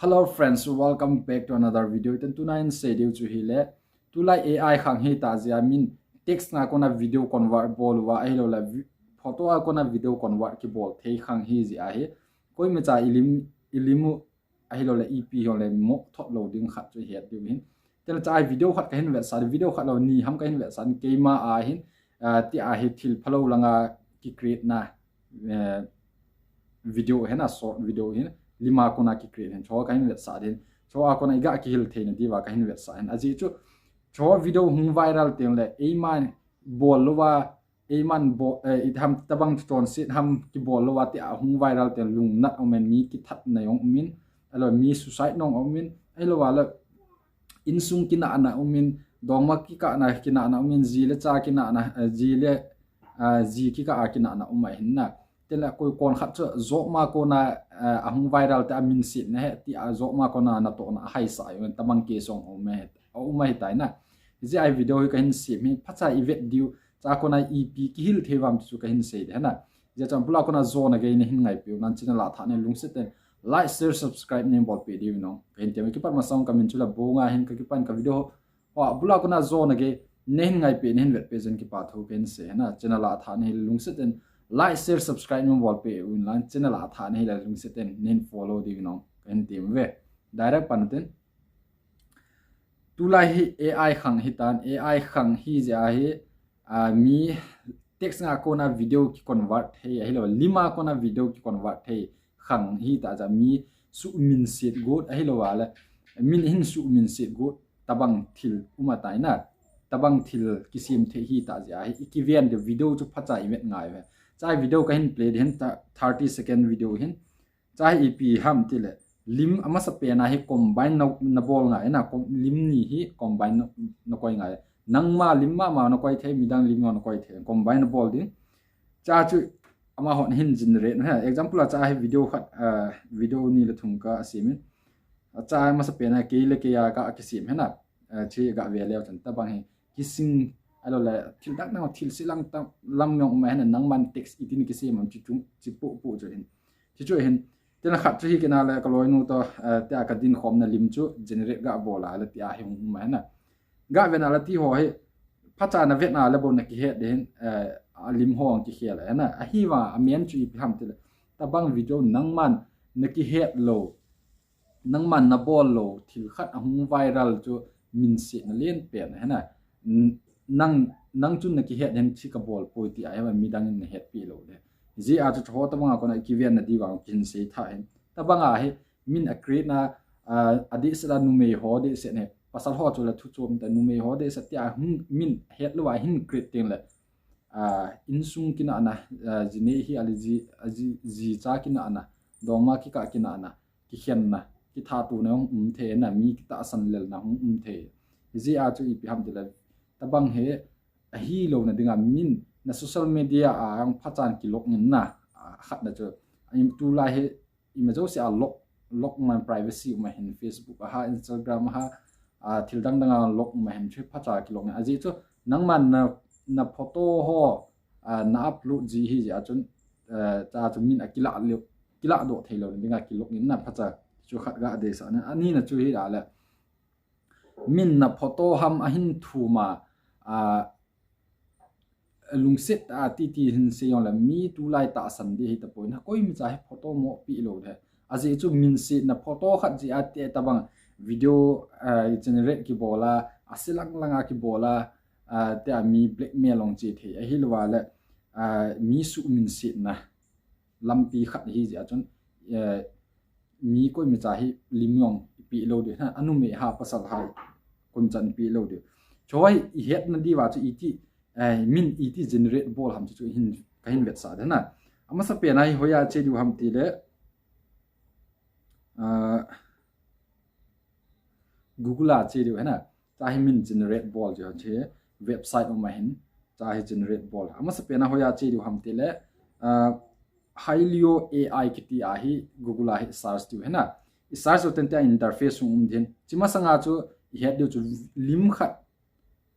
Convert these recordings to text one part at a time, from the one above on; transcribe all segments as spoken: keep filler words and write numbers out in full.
Hello friends, welcome back to another video. Iten tuna in sei diu chu hile, tulai A I khang hi ta jia min text na kona video convert bol uva, ahilou le vi-, photo a kona video convert kibol thei khang hi jia hi. Koima cha ilim, ilimu, ahilou le ipi ho le mo thot lou ding khat chu het diu hin. Tel cha video khat kahin vetsah, video khat lou ni ham kahin vetsah, keima a hin, ah, ti a hi thil phalou langa ki create na, eh, video hena short video hin, lima kona ki create hin, cho kahin vetsah hin, cho a kona iga kihil theina diuva kahin vetsah hin. Ajeh chu, cho video hung viral teng le, eiman bol louva, eiman bo, eh, itham tabang chu chonset ham kibol louva ti a hung viral teng lungnat umin mi kithat na jong umin, ahilou mi suicide nong umin, ahilou le insung kinahna umin, dongma kikahna kinahna umin, ji le cha kinahna, eh, ji le, ah, ji kikah a kinahna um ahin na. Tela koi kon khat chu joma kona, eh, ahung viral te a minset na he ti a joma kona natohna ahaisa ahi, tabang case jong um ahi, um ahi tai na. Jia video hi kahin sem hi, phacha ivet diu, cha kona ipi kihil thei uvam chu kahin sei de na. Jia chun bula kona jona gei nahin ngaipi u nan channel a tha ne lungset ten like, share, subscribe nei bolpeh diu nong. Kahin tem kipat masang kamin chu la Bonga hin kakipan ka video ho. Bula kona jona gei nahin ngaipi, nahin vetpi jeh in kipa thu kahin sei na. Channel a tha nei lungset ten like, share, subscribe nei bolpeh u nan channel a tha nei la lungset ten nahin follow diu nong. Kahin tem ve. Direct pan ten. Tulai hi A I khang hi tan, A I khang hi jia hi, ah, mi text nga kona video ki convert thei, ahilou, lima kona video ki convert thei khang hi ta jia mi suminset got, ahilou le, min hin suminset got, tabang thil um atai na, tabang thil kisem thei hi ta jia hi, ikiven de video chu phacha ivet ngai ve. Cha video kahin play de hin ta, thirty second video hin, cha hi ipi ham tile, lim amasa pena hi combine na, nabol ngai na, com-, lim ni hi combine na, nakoi ngai. Nangma lim mama nakoi thei, midang lim nakoi thei, combine nabol ding. Cha chu amahon hin generate na. Example a cha hi video khat, ah, video ni le thum ka semin. Cha amasa pena kei le kei a ka kisem hena. Ah, chi ga ve leu chun tabang hi kising, ahilou le thil dak na thil silang tam lam jong um ahin, nangman text iti ni kisem am chi chung chi pu pu chu hin. Chi chu hin, tena khat chu hi kina le ka loinu to, eh, tia ka din khomna lim chu generate ga bol a le tia hi hung um ahin. Ga ve na le ti ho hi, phacha na ve na le bou na kihet de hin, eh, a lim ho ang kikhel ahin. Ahi va, amen chu ipi ham tile, tabang video nangman na kihet lou, nangman nabol lou thil khat ahung viral chu minsetna len pen ahin. N-, nang, nang chun na kihet hin chi ka bol poi ti a hi midang in na hetpi lou de. Jia chu cho tabang a kona kiven na diuva kin sei tha hin. Tabang a hi min a create na, ah, adeh sela numei ho deh set ne. Pasal ho chu la thu chom ta numei ho deh set tia hung min het louva hin create teng le. Ah, insung kinahna, ah, ji nei hi ale ji, a ji, ji cha kinahna, dongma kikah kinahna, kikhenna, kithatona hung um thei na, mi kitahsan lelna hung um thei. Jia chu ipi ham tile, tabang hi ahilouna dinga min na social media a ang phachan kilog in na, ah, khat na chu. Ahi tulai hi ima jouse a lock, lock man privacy um ahin Facebook a ha, Instagram a ha, ah, thil dang dang a lock um ahin chu phacha kilog in. Ajeh chu nangman na, na photo ho, ah, na upload ji hi jia chun, eh, cha chu min a kila leo, kila doh thei lou dinga kilog in na phacha chu khat ga deisah na. Ani na chu hi a le. Min na photo ham ahin thum a, ah, lungset a titi hin sei jong le mi tulai tahsan di hi tapoi na koima cha hi photo mo pi lou de. Ajeh chu minsetna photo khat jia te tabang video, ah, generate kibol a, a silang langa kibol a, ah, te a mi blackmail long che thei ahilou le, ah, mi suminsetna lampi khat hi jia chun, eh, mi koima cha hi lim jong ipi lou de na, anumei ha pasal ha koima cha ipi lou de. Cho hi ihetna diuva chu iti, eh, min iti generate bol ham chu, chu hin, kahin vetsah de na. Amasa pena hi hoiya che diu ham tile, ah, Google a che diu hena. Cha hi min generate bol diu che website um ahin. Cha hi generate bol. Amasa pena hoiya che diu ham tile, ah, Hailio A I kiti a hi Google a hi search diu hena. I search u teng te a interface um din. Chi masanga chu ihet diu chu lim khat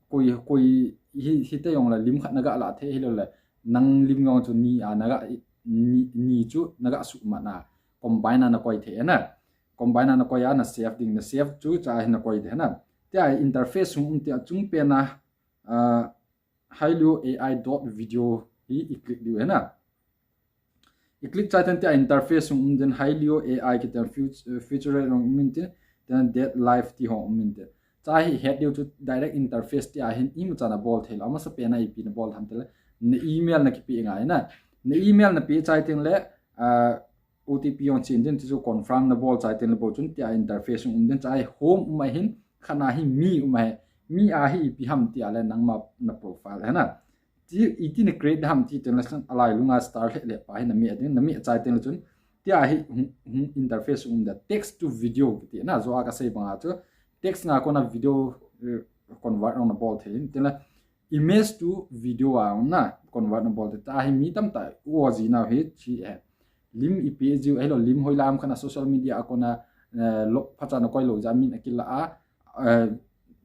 koi, koi hi, hite jong le lim khat naga la thei hilou le, nang lim jong chu ni a naga, ni, ni chu naga suhmat na, combine na nakoi thei na. combine a na koi a na save ding, na save chu cha hi na koi de na. Tia interface hung um tia chung pen a, uh, Hailiu A I dot video hi i click diu hi na. I click chai ten tia interface hung um den, Hailiu A I kiti a feature, uh, feature hung um in tin, then dead live ti hung um in tin. Cha hi het diu chu direct interface tia hin imacha na bol thei lou, amasa pen a ipi na bol tham tile. Na email na kipe ngai na. Na email na pe chai ten le, uh, O T P hung chen din chu confirm na bol chai ten le bol chun tia interface um din, cha hi home um ahin, khat na hi mi um ahi, mi a hi ipi ham tia le nangma na profile hi na. Ti, iti na create ham ti ten le san alai lunga star le le pa hi na mi a din, na mi a chai ten le chun tia hi hung, hung interface um da, text to video kiti na, jo a ka sei banga chu text nga kona video, eh, convert na bol thei in tin le image to video a na convert na bol te, ta hi mi tamtah u o ji nau hi chi e. Lim ipi jiu, hello, lim hoilam khat na social media a kona, eh, lop phacha na koi lou jeh a min akila a, eh,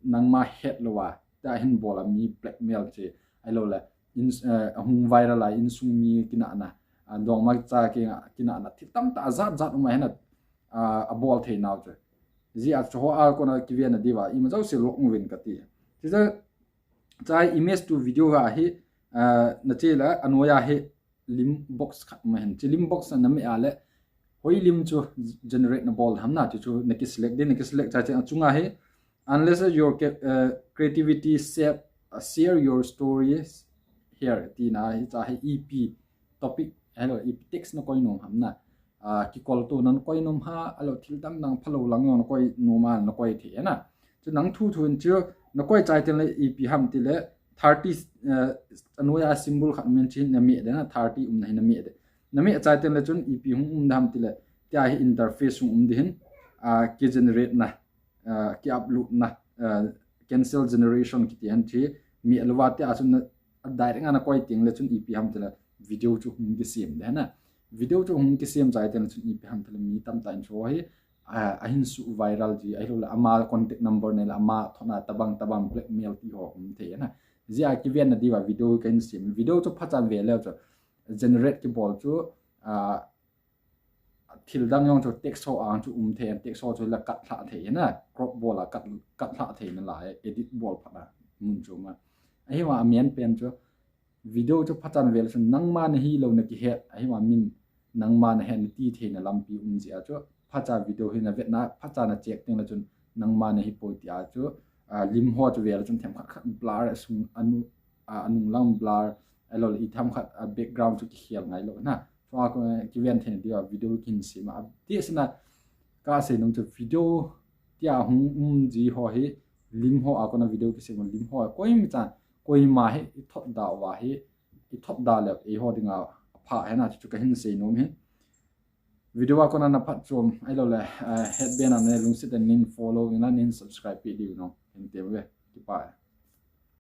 nangma het lou a, ta hin bol a mi blackmail chi, hello le, in, eh, ahung viral a insung mi kinahna, a dongma cha ki, kinahna, thil tamtah jat jat um a hi na, a, a bol thei nau chu. Ji a chu ho a kona kiven na diu va, ima jouse lok uvin kati. Ti cha, cha image to video ha hi, ah, na che la, anoiya hi lim box khat ma hin. Chi lim box na me a le, hoi lim chu generate na bol ham na, chu chu na ki select din, na ki select cha che a chunga hi, unless your ca-, uh, creativity set, uh, share your stories here, ti na hi cha hi E P topic, hello, E P text na koi nom ham na. A, kikol to nan koi nom ha, alo thil dang dang phalou lang jong na koi nom a, na koi thei na. Chu nang thu thu in chu, na koi chai ten le ipi ham ti le, thirty, eh, anoiya symbol khat men chin na me de na, thirty um na hi na me de. Na me chai ten le chun ipi hung um da ham ti le, tia hi interface hung um di hin, a, ki generate na, a, ki upload na, a, cancel generation kiti han thi, mi alwa tia chun na, direct a na koi teng le chun ipi ham ti le, video chu hung kisem de na. Video chu hung kisem chai ten le chun ipi ham ti le mi tamtah in chu hi, a, ahin su viral ji, ahilou le ama contact number nei le ama thona tabang tabang blackmail ti ho um thei na. Ji a kiven na diu va video kahin sem. Video chu phacha ve le chu generate kibol chu, a, thil dang jong chu text ho ang chu um thei, text ho chu la cut lha thei na, crop bol a cut, cut lha thei na lai, edit bol phat na mun chu ma. Ahi ma a main pen chu video chu phacha ve le chun nangma na hilou na kihet, ahi ma min nangma na het na ti thei na lampi um ji a chu phacha video hi na vet na, phacha na check teng le chun nangma na hi poi ti a chu, a, lim ho chu ve le chun themkhat khat blur a sung anu, a, anung lang blur, ahilou le ithemkhat, a, background chu kikhel ngai lou na. Chu a ko, eh, kiven thei na diu a video kin sem a. Ti sina ka sei nom chu video tia hung um ji ho hi lim ho a kona video kisem lim ho koima chan koima hi i thot da uva hi i thot da le eiho dinga pha hi na chu kahin sei nom hi. Video a kona na phatchom ahilou le, eh, het be na ne lungset in nin follow in a nin subscribe pe diu no. Hin te ve. Kipa.